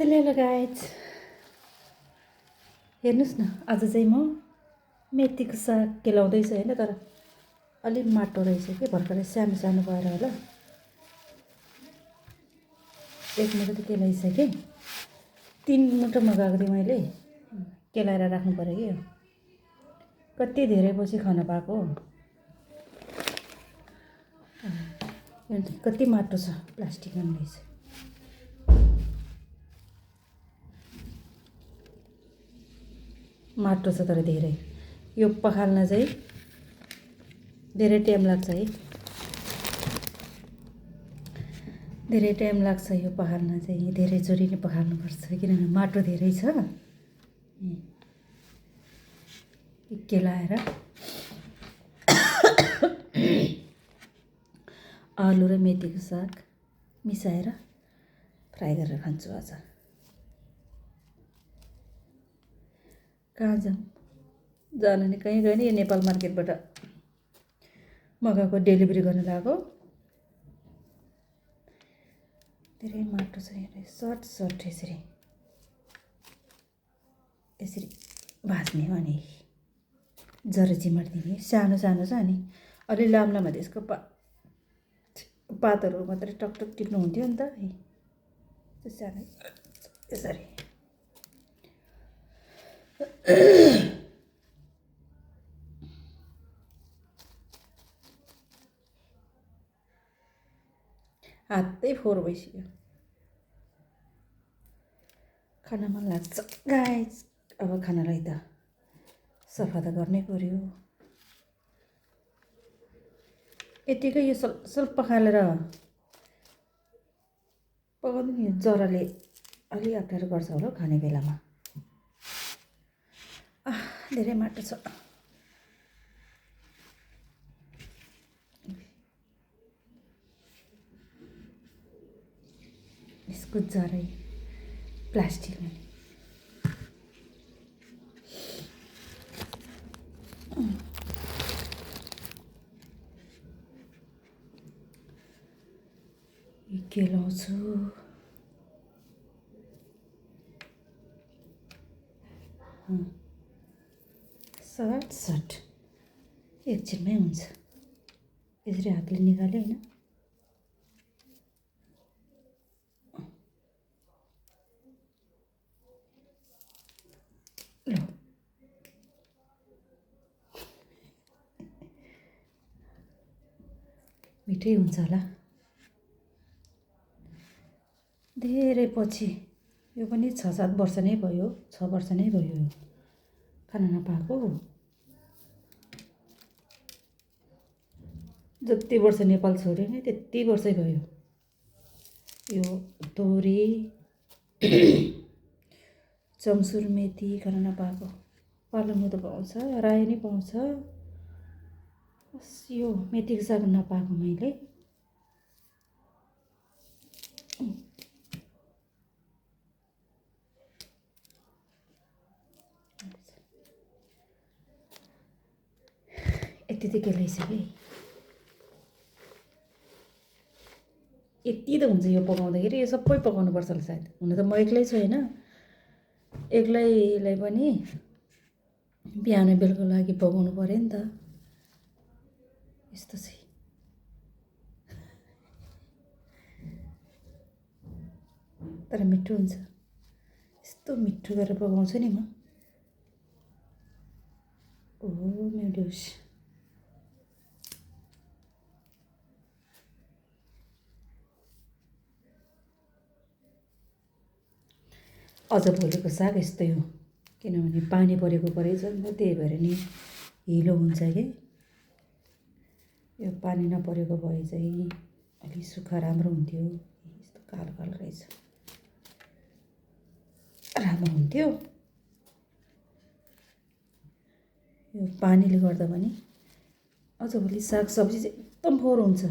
Hello guys, हेर्नुहोस् न, आज चाहिँ म मेथीको साग केलाउँदैछु होइन। तर अलिक माटो रहेछ कि भर्खरै सानो सानो भएर होला। एक मुठो त केलाइसकेँ, 3 मुठो मगाएको थिएँ मैले। केलाएर राख्नु पऱ्यो कि कति धेरै पछि खान पाएको। कति माटो छ, प्लास्टिक रहेछ। माटो छ तर धेरै। यो पखाल्न चाहिँ धेरै टाइम लाग्छ है, धेरै टाइम लाग्छ यो पखाल्न चाहिँ। धेरैचोटि नै पखाल्नुपर्छ किनभने माटो धेरै छ। केलाएर आलु र मेथीको साग मिसाएर फ्राई गरेर खान्छु आज। कहाँ जानु नि, कहीँ गयो नि। यो नेपाल मार्केटबाट मगाएको, डेलिभरी गर्न लागेको। धेरै माटो छ यहाँ, सर्ट सर्ट यसरी यसरी भाज्ने हो। अनि जरा चिमर्दिने, सानो सानो छ। अनि अलि लामो लामो त्यसको पातहरू मात्रै टकटक टिप्नु हुन्थ्यो नि त। त्यो सानो यसरी हातै फोहोर भइसक्यो। खान मन लाग्छ गाइस। अब खानालाई त सफा त गर्नै पर्यो। यतिकै यो सल पखालेर पकाउँदा नि जराले अलि अप्ठ्यारो गर्छ होला खाने बेलामा। धेरै माटो छ। यसको जरै प्लास्टिकमा केलाउँछु। सट सट एकछिनमै हुन्छ। यसरी हातले निकाल्यो होइन। ल मिठै हुन्छ होला। धेरै पछि, यो पनि 6-7 वर्ष नै भयो, 6 वर्ष नै भयो खान नपाएको। जति वर्ष नेपाल छोड्यो नि त्यति वर्षै भयो। यो तोरी चम्सुर मेथी खान नपाएको। पालङको त पाउँछ, रायो नि पाउँछ। बस यो मेथीको साग नपाएको मैले। यति त केलाइसकेँ। यति त हुन्छ यो पकाउँदाखेरि। यो सबै पकाउनुपर्छ होला सायद। हुन त म एक्लै छु होइन। एक्लैलाई पनि बिहान बेलुका लागि पकाउनु पऱ्यो नि त। यस्तो चाहिँ तर मिठो हुन्छ। यस्तो मिठो गरेर पकाउँछु नि म। ओहो म्याडुस। अझ भोलिको साग यस्तै हो, किनभने पानी परेको छ नि त, त्यही भएर नि हिलो हुन्छ कि। यो पानी नपरेको भए चाहिँ अलि सुक्खा राम्रो हुन्थ्यो। यस्तो कालो कालो रहेछ, राम्रो हुन्थ्यो। यो पानीले गर्दा पनि अझ भोलि साग सब्जी चाहिँ एकदम फोहोर हुन्छ।